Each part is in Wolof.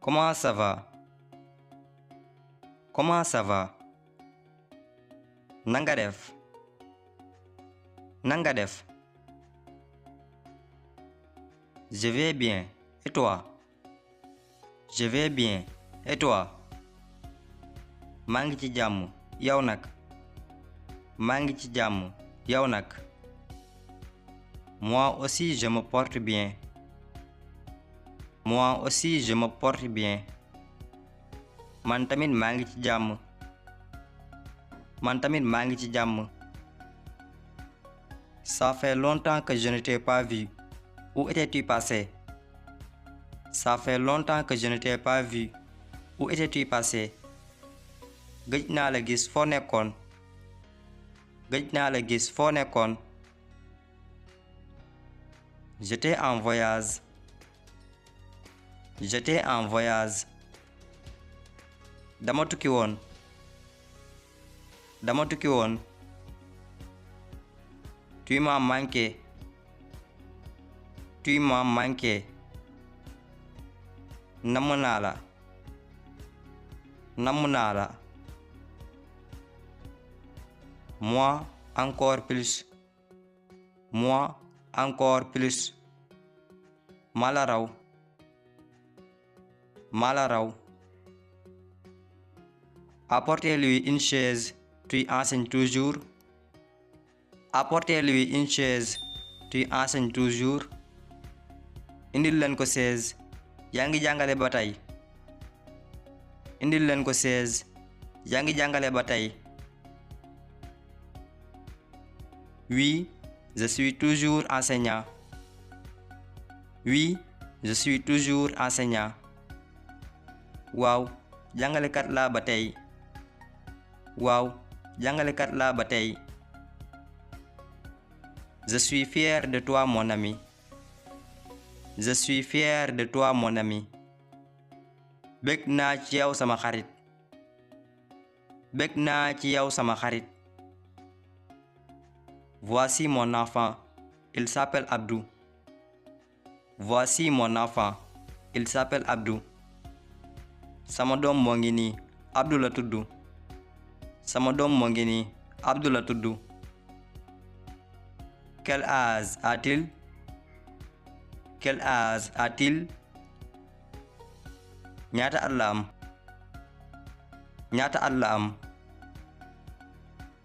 Comment ça va? Comment ça va? Nanga def? Nanga def? Je vais bien. Et toi? Je vais bien. Et toi? maa ngi ci jàmm. Yow nag? maa ngi ci jàmm. Yow nag? Moi aussi je me porte bien. Moi aussi je me porte bien. Man tamit maa ngi ci jàmm. Man tamit maa ngi ci jàmm. Ça fait longtemps que je ne t'ai pas vu. Où étais-tu passé? Ça fait longtemps que je ne t'ai pas vu. Où étais-tu passé? Gëj naa la gis foo nekkoon. Gëj naa la gis foo nekkoon. J'étais en voyage. J'étais en voyage. Dama tukki woon. Dama tukki woon. Tu m'as manqué. Tu m'as manqué. Namm naa la. Namm naa la. Moi encore plus. Moi encore plus. Mala raw. Mala raw. Apportez-lui une chaise. Tu enseignes toujours. Apportez-lui une chaise. Tu enseignes toujours. Indil leen ko chaise. Yaa ngi jàngale ba tey. Indil leen ko chaise. Yaa ngi jàngale ba tey. Oui, je suis toujours enseignant. Oui, je suis toujours enseignant. Waaw, jàngalekat laa ba tey. Waaw, jàngalekat laa ba tey. Je suis fier de toi mon ami. Je suis fier de toi mon ami. Bég naa ci yow sama xarit. Bég naa ci yow sama xarit. Voici mon enfant. Il s'appelle Abdou. Voici mon enfant. Il s'appelle Abdou. Sama doom moo ngi nii. Abdou la tuddu. Sama doom moo ngi nii. Abdou la tuddu. Quel âge a-t-il? Quel âge a-t-il? Ñaata at la am? Ñaata at la am?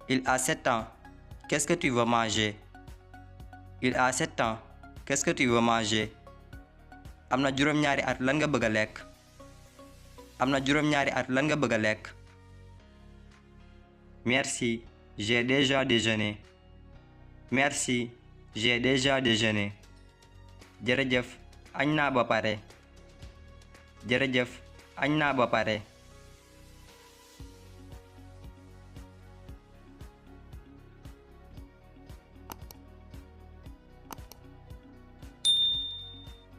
Il a 7 ans. Qu'est-ce que tu veux manger? Il a 7 ans. Qu'est-ce que tu veux manger? Am na juróom-ñaari at lan nga bëgg a lekk? Am na juróom-ñaari at lan nga bëgg a lekk? Merci, j'ai déjà déjeuné. Merci, j'ai déjà déjeuné. Jërëjëf, añ naa ba pare. Jërëjëf, añ naa ba pare.